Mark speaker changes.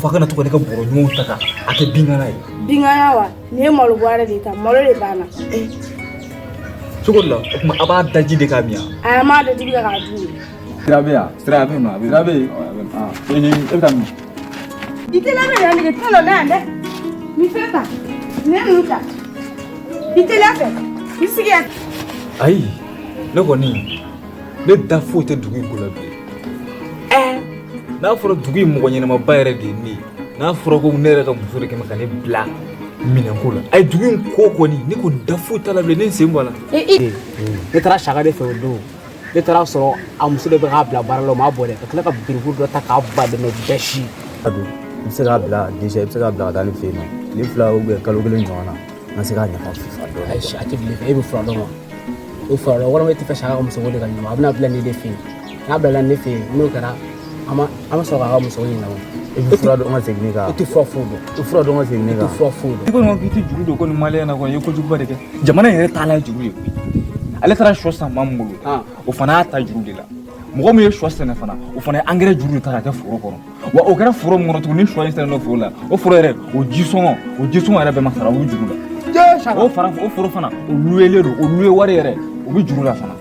Speaker 1: fɔ a kana to ka ne ka bɔrɔ ɲumanw ta ka a kɛ binkala ye.
Speaker 2: Binkala wa? Nin ye malo bɔrɛ de ta, malo de banna.
Speaker 1: Cogo di la, o tuma a b'a daji de k'a min wa?
Speaker 2: Ayi, an b'a daji kɛ k'a dun.
Speaker 1: Sira bɛ yan, sira bɛ yen nɔ, a bɛ sira bɛ yen. E bɛ taa min?
Speaker 2: I teliya bɛ na nege tɛ na yan dɛ. Nin fɛn ta, nin ninnu ta. I teliya fɛ, i sigi yan.
Speaker 1: Ayi, ne kɔni, ne da foyi tɛ dugu in ko la bilen. Ɛɛ, n'a fɔra dugu in mɔgɔ ɲɛnamaba yɛrɛ de ye ne ye, n'a fɔra ko ne yɛrɛ ka muso de kɛmɛ ka ne bila minɛnko la, ayi, dugu in ko kɔni, ne kɔni da foyi t'a la bilen, ne n sen bɔ a la.
Speaker 3: Ne taara Saka de fɛ o don. Ne taara sɔrɔ a muso de bɛ k'a bila baara la, o m'a bɔ dɛ, ka tila ka biriku dɔ ta k'a ba dɛmɛ bɛɛ si.
Speaker 4: A don, i bɛ se k'a bila déjà, i bɛ se k'a bila ka taa ne fɛ yen nɔ tile 2 ou bien kalo 1 ɲɔgɔn na, n ka se k'a nafa fa dɔɔnin.
Speaker 3: Ayi, a tɛ bilen fɛ, e bɛ fura dɔn wa? O fura dɔn walima e tɛ fɛ Saka ka musoko de ka ɲɛnabɔ? A bɛna bila ne de fɛ yen. N'a bilala ne fɛ yen, n'o kɛra, an bɛ sɔrɔ k'a ka musoko ɲɛnabɔ.
Speaker 4: I bɛ fura dɔn ka segin ne kan.
Speaker 3: I tɛ fura foyi dɔn.
Speaker 4: I fura dɔn ka segin ne
Speaker 3: I
Speaker 4: kan.
Speaker 3: tɛ fura foyi dɔn.
Speaker 1: I kɔni ko k'i tɛ juru don ko ni maliyɛn na kɔni, i ye kojuguba de kɛ. Jamana in yɛrɛ taalan ye juru ye koyi. Ale taara sɔ san maa min bolo, o fana y'a ta juru de la. Mɔgɔ min ye sɔ sɛnɛ fana, o fana ye angɛrɛ juru de ta k'a kɛ foro kɔnɔ. Wa o kɛra foro min kɔnɔ tuguni, ni sɔ in sɛnɛ foro la, o foro yɛrɛ, o ji sɔngɔ yɛrɛ bɛɛ ma sara, o bɛ juru la. O fara o foro fana, o luyelen don, o luye wari yɛrɛ, o bɛ juru la fana.